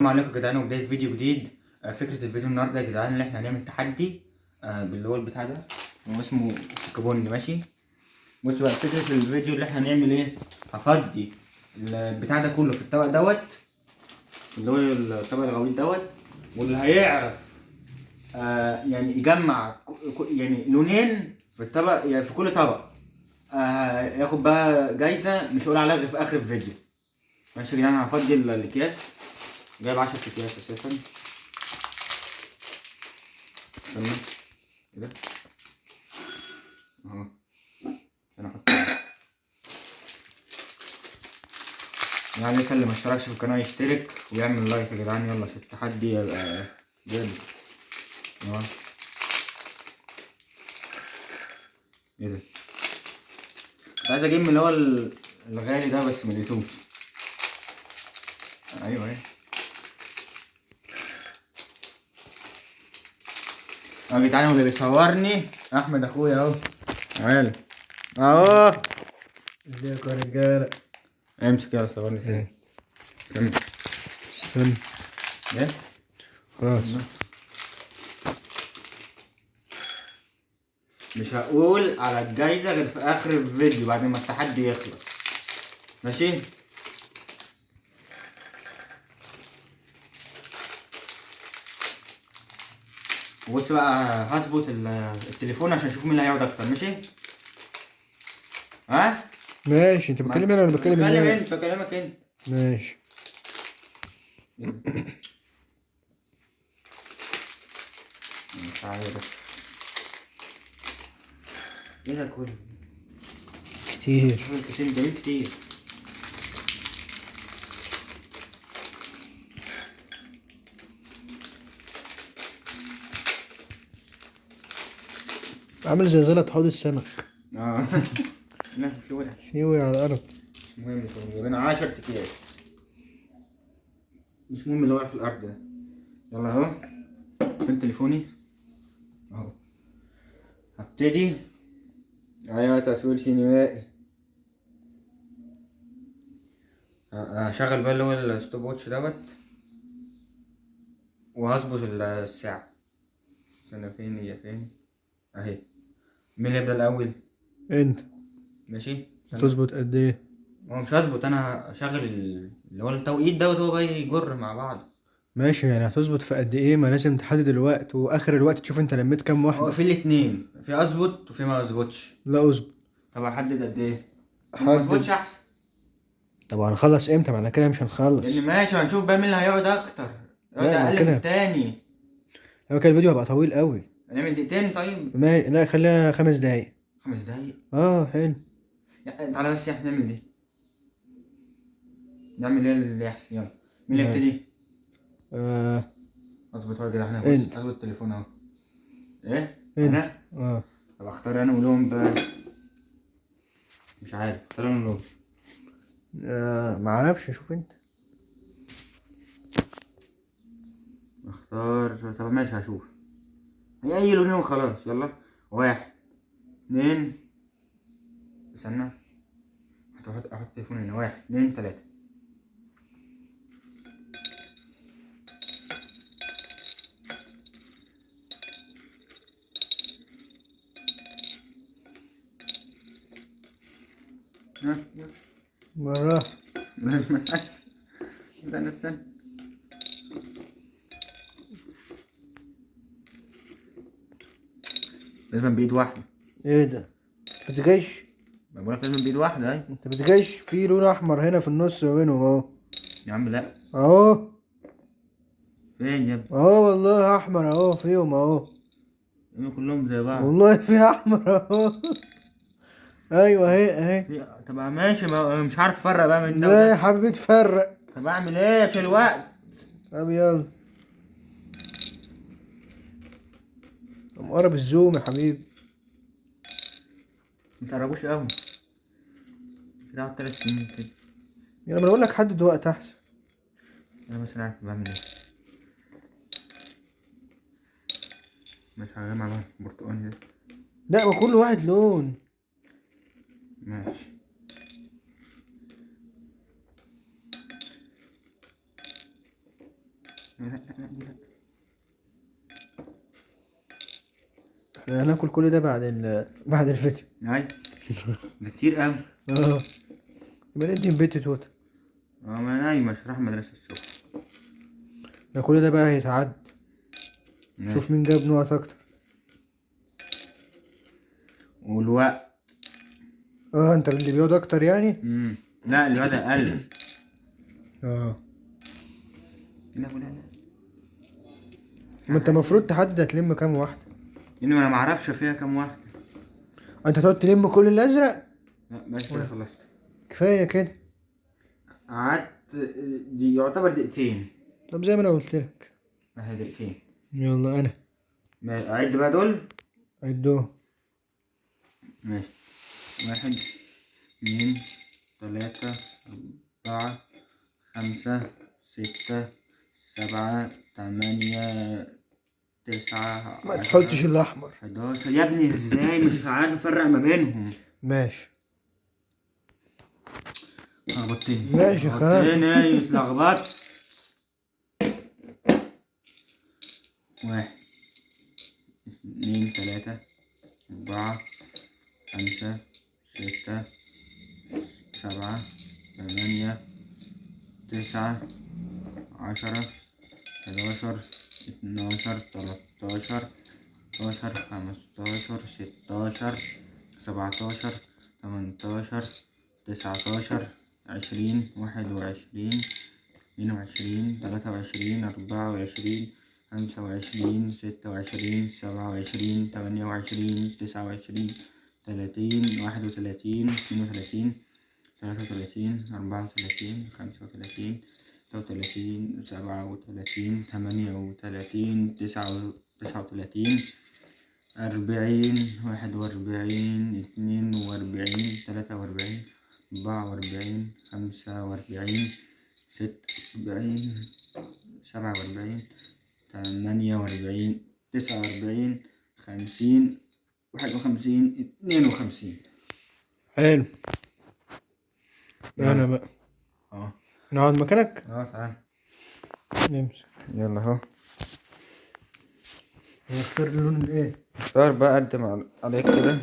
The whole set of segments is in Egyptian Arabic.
السلام عليكم يا جدعان، وبداية فيديو جديد. فكرة الفيديو النهاردة يا جدعان اللي احنا هنعمل تحدي باللي هو البتاع ده، هو اسمه كوبون. ماشي، بصوا بقى فكرة الفيديو اللي احنا هنعمل ايه. هفضي البتاع ده كله في الطبق دوت اللي هو الطبق الغويط دوت، واللي هيعرف يعني يجمع يعني لونين في الطبق، يعني في كل طبق ياخد بقى جايزة مش هقول عليها غير في آخر الفيديو. ماشي يا جدعان، هفضي الأكياس، جايب 10 اكياس اساسا. استنى ايه ده؟ اهو انا احط يعني لسه اللي ما اشتركش في القناة يشترك ويعمل لايك يا جدعان. يلا عشان التحدي يبقى جامد. اهو ايه ده؟ كنت عايز اجيب من اللي هو الغالي ده بس ما لقيتوش. ايوه ايوه يا جدعان، هو اللي بيصورني احمد اخويا اهو. تعالى اهو. ازيكم يا رجاله؟ امسك يلا صورني سريع. كمل. استنى. ايه؟ خلاص. مش هقول على الجايزة غير في اخر الفيديو بعد ما التحدي يخلص. ماشي؟ بص بقى هظبط التليفون عشان اشوف مين اللي هيقعد اكتر. ماشي؟ ها؟ ماشي. انت بتكلم انا ولا بتكلم بتكلم الناس؟ انت، بكلمك انت. ماشي. مش عارف ايه ده كله؟ كتير. كتير جميل كتير. عامل زي زلط حوض السمك. لا في وقع. في وقع على الارض. مش مهم، مش مهم. جايبين 10 اكياس. مش مهم اللي وقع في الارض ده. يلا اهو. فين تليفوني؟ اهو. هبتدي. ايوه تصوير سينمائي. هشغل بقى اللي هو ال stopwatch دوت، وهظبط الساعة. استنى فين هي؟ فين؟ اهي. مين اللي يبدأ الأول؟ انت. ماشي. هتظبط قد ايه؟ هو مش هظبط، انا هشغل اللي هو التوقيت دوت، هو بقى يجر مع بعض. ماشي، يعني هتظبط في قد ايه؟ ما لازم تحدد الوقت، واخر الوقت تشوف انت لميت كام واحدة. هو في الاتنين، في اظبط وفي ما اظبطش. لا اظبط. طب احدد قد ايه؟ ما اظبطش احسن. طب هنخلص امتى؟ ما احنا كده مش هنخلص. لان ماشي، هنشوف بقى مين اللي هيقعد اكتر. يقعد اقل من التاني. لو كان الفيديو هيبقى طويل قوي. هنعمل دقيقتين طيب؟ ما لا خليها 5 دقايق. 5 دقايق؟ حلو. يعني تعالى بس احنا نعمل دي. نعمل ايه اللي يحصل؟ يلا مين اللي يبتدي؟ اظبط هو كده، احنا بص اظبط التليفون اهو. ايه؟ انا؟ طب اختار انا ولون بقى. مش عارف اختار انا ولون. معرفش، شوف انت. اختار. طب ماشي هشوف. هي اي لونين وخلاص. يلا 1 2. استنى احط التليفون هنا. 1 2 3. ها مرة. استنى استنى. لازم بإيد واحدة. ايه ده؟ بتغش؟ ما بقولك لازم بإيد واحدة. اهي انت بتغش، في لون أحمر هنا في النص ما بينهم اهو. يا عم لا. اهو. فين يا ابني؟ اهو والله أحمر اهو فيهم اهو. هم كلهم زي بعض. والله في أحمر اهو. ايوه اهي اهي. طب ماشي، ما مش عارف افرق بقى من ده لا وده. يا حبيبي تفرق. طب اعمل ايه عشان الوقت؟ طب يلا. مقرب الزوم يا حبيبي. ما تقربوش قوي كده، قعد 3 سنين كده. يلا ما انا بقول لك حدد وقت احسن. انا بس انا عارف بعمل ايه. مش هجمع بقى برتقاني ده. لا ما كل واحد لون. ماشي. لا لا لا دي لا. احنا هناكل كل ده بعد بعد الفيديو. ايوه ده كتير قوي. اه يبقى ندي بيت توت. اه ما نايم، مش رايح المدرسة الصبح. ده كل ده بقى هيتعد. ماشي. شوف مين جاب نقط اكتر. والوقت. اه انت اللي بيقعد اكتر يعني؟ لا اللي بيقعد اقل. اه لا لا لا. ما انت المفروض تحدد هتلم كام واحدة. لان انا ما اعرفش فيها كام واحدة. انت هتقعد تلم كل الازرق؟ لا بس كده خلصت. كفاية كده. قعدت دي يعتبر دقيقتين. طب زي ما انا قلت لك. اهي دقيقتين. يلا انا. اعد بقى دول. عدهم. ماشي. 1 2 3 4 5 6 7 8 9 ما تحطش الاحمر. 11. يا ابني ازاي مش عارف افرق ما بينهم. ماشي. لخبطتني. ماشي خلاص. لخبطتني، اتلخبطت. 1 2 3 4 5 6 7 8 9 10 11 12 13 14 15 16 17 18 19 20 21 22 23 24 25 26 27 28 29 30 31 32 33 34 35 36 37 38 39 40 41 42 43 44 45 46 47 48 49 50 51 52. حلو. انا بقى نقعد مكانك؟ تعال نمسك. يلا اهو. نختار اللون الايه؟ اختار بقى انت عليك كده.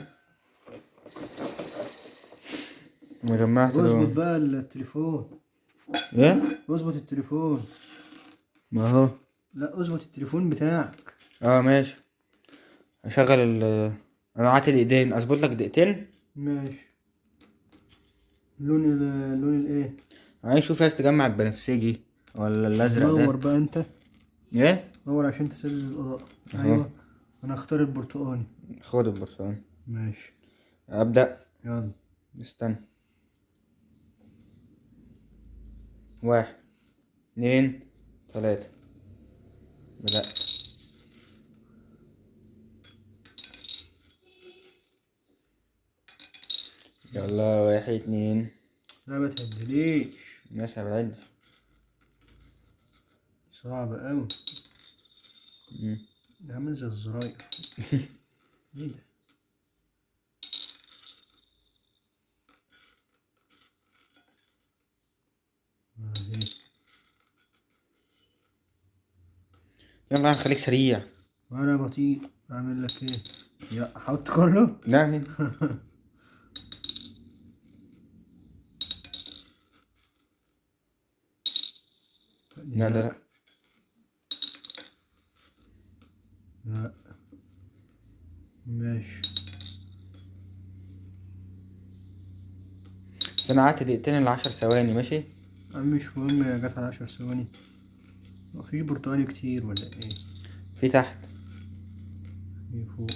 وجمعت اظبط بقى التليفون. ايه؟ اظبط التليفون. ما هو لا اظبط التليفون بتاعك. ماشي. اشغل انا قعدت دقيقتين، اظبط لك دقيقتين. ماشي. لون اللون الايه؟ عايز اشوف عايز تجمع البنفسجي ولا الازرق ده. نور بقى انت. ايه؟ نور عشان تسدد الاضاءة. ايوه انا هختار البرتقاني. خد البرتقاني. ماشي. ابدا. يلا استنى. 1 2 3. بدأت. يلا 1 2. لا ما تهدليش. ماشي هبعد. صعب اوي. ده عامل زي الزراير. ايه ده؟ يلا خليك سريع. وانا بطيء. اعمل لك ايه؟ يا احط كله؟ لا. لا لا لا. ماشي. بس انا قعدت دقيقتين ل 10 ثواني. ماشي؟ مش مهم، يا جت على 10 ثواني. مفيش برتقاني كتير ولا ايه؟ في تحت. في فوق.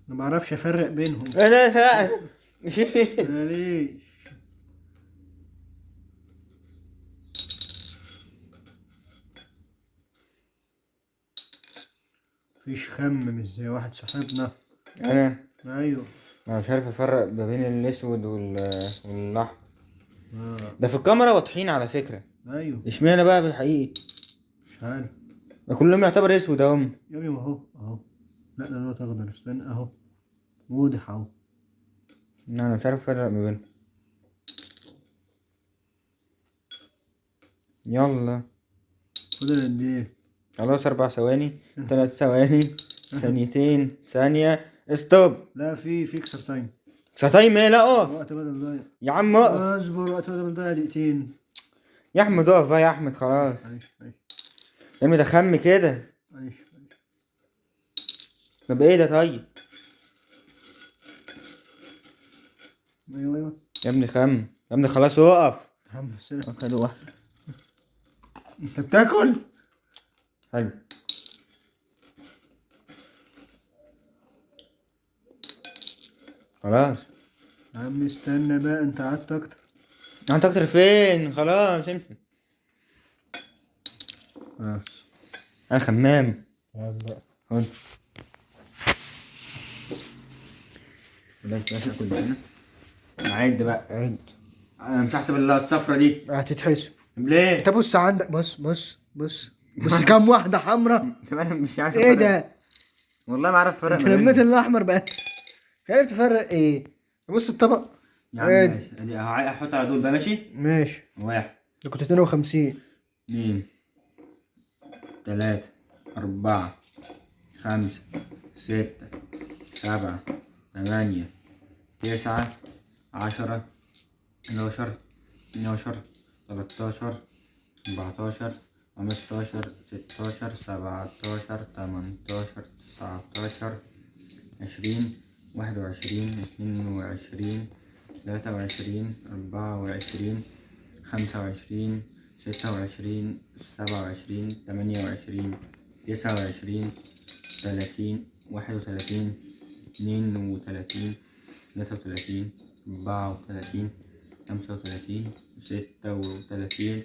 انا معرفش افرق بينهم. لا لا. ليش؟ مفيش خم مش زي واحد صاحبنا. انا؟ ايوه. انا مش عارف افرق ما بين الاسود والاحمر. ده في الكاميرا واضحين على فكرة. ايوه. اشمعنى بقى بالحقيقي؟ مش عارف. ما كلهم يعتبر اسود اهم. يا ابني ما هو اهو. لا ده لون اخضر. استنى اهو. واضح اهو. لا انا مش عارف افرق ما بينهم. يلا فاضل قد ايه؟ خلاص 4 ثواني، 3 ثواني، ثانيتين، ثانية، stop. لا في extra time. extra time ايه؟ لا اقف وقت بدل ضايع يا عم، اقف. اصبر، وقت بدل ضايع دقيقتين. يا احمد اقف بقى يا احمد خلاص. معلش معلش يا ابني ده خم كده. معلش معلش. طب ايه ده طيب؟ ايوه ايوه يا ابني خم يا ابني خلاص اقف. يا عم سلام. خدوا واحدة. انت بتاكل؟ حلو. خلاص يا عم استنى بقى، انت قعدت اكتر. قعدت اكتر فين؟ خلاص امشي. خلاص انا خمام. يلا خد. بلاش اكل هنا. عد بقى. عد. انا مش هحسب الا الصفرة دي. هتتحسب. ليه؟ انت بص عندك، بص بص بص بص كام واحدة حمراء. طب انا مش عارف ايه أفرق. ده؟ والله ما عارف افرق. انت لميت الاحمر بقى، مش عارف تفرق ايه. بص الطبق. يا عم ماشي، ادي هحط على دول بقى. ماشي ماشي. 1 ده كنت 52. 2 3 4 5 6 7 8 9 10 11 12 13 14 15 16 17 18 19 20 21 22 23 24 25 26 27 28 29 30 31 32 33 34 35 36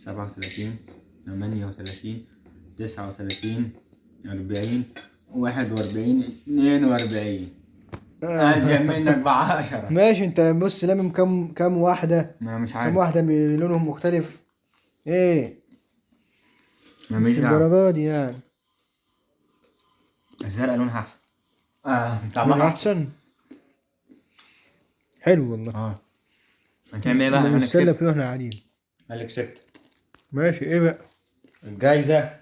37 38 39 40 41 42. أزيد منك ب10. ماشي. انت بص لامم كام واحدة؟ ما مش عارف كام واحدة لونهم مختلف. ايه ما مش مش دعوة. الدرجة دي يعني. الزرقاء لونها أحسن. طعمها أحسن. حلو والله. هتعمل ايه بقى؟ انا نتسلى كسبت. فيه واحنا قاعدين. انا كسبت. ماشي. ايه بقى؟ الجايزة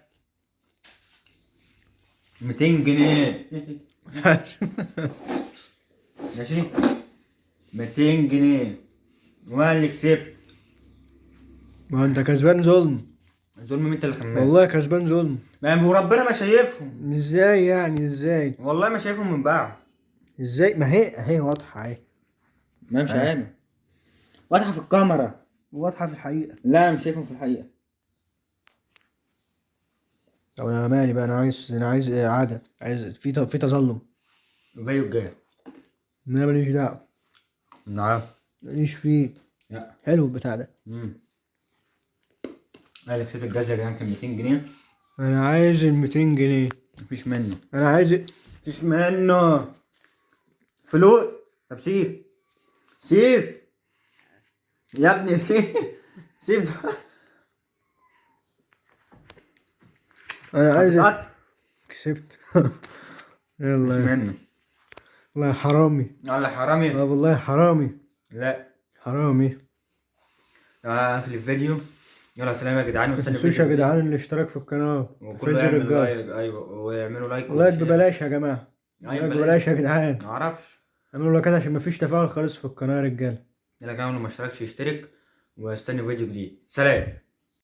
200 جنيه. ماشي 200 جنيه وانا اللي كسبت. ما انت كسبان ظلم. ظلم مين؟ انت اللي خمام. والله كسبان ظلم. ما وربنا ما شايفهم. ازاي يعني؟ ازاي؟ والله ما شايفهم من بعض. ازاي؟ ما هي واضحة اهي. ما مش عارف. واضحة في الكاميرا. واضحة في الحقيقة. لا مش شايفهم في الحقيقة. طب انا مالي بقى، انا عايز اعادة، عايز في تظلم. الفيديو الجاي. انا ماليش دعوة. نعم. ماليش فيه. لا. حلو البتاع ده. انا اللي كسبت الجايزة يا جدعان، كان 200 جنيه. انا عايز ال 200 جنيه. مفيش منه. انا عايز. مفيش منه. فلوس. طب سيب. سيب يا ابني، سيب. سيب ده. انا عايز. هتتقطع. كسبت. يلا مفيش منه. والله حرامي. يلا حرامي. والله حرامي. لا حرامي. اقفل الفيديو. يلا سلام يا جدعان، ما واستنوا تنسوش يا الفيديو. جدعان الاشتراك في القناة. وكله وفعل زر يعمل الجرس. like. ايوه ويعملوا like like و share. ببلاش يا جماعة. أيوة، like ببلاش يا جدعان. ما اعرفش. اعملوا لايكات عشان مفيش تفاعل خالص في القناة يا رجالة. يلا يا جماعة، اللي ما اشتركش يشترك، واستنوا فيديو جديد. سلام.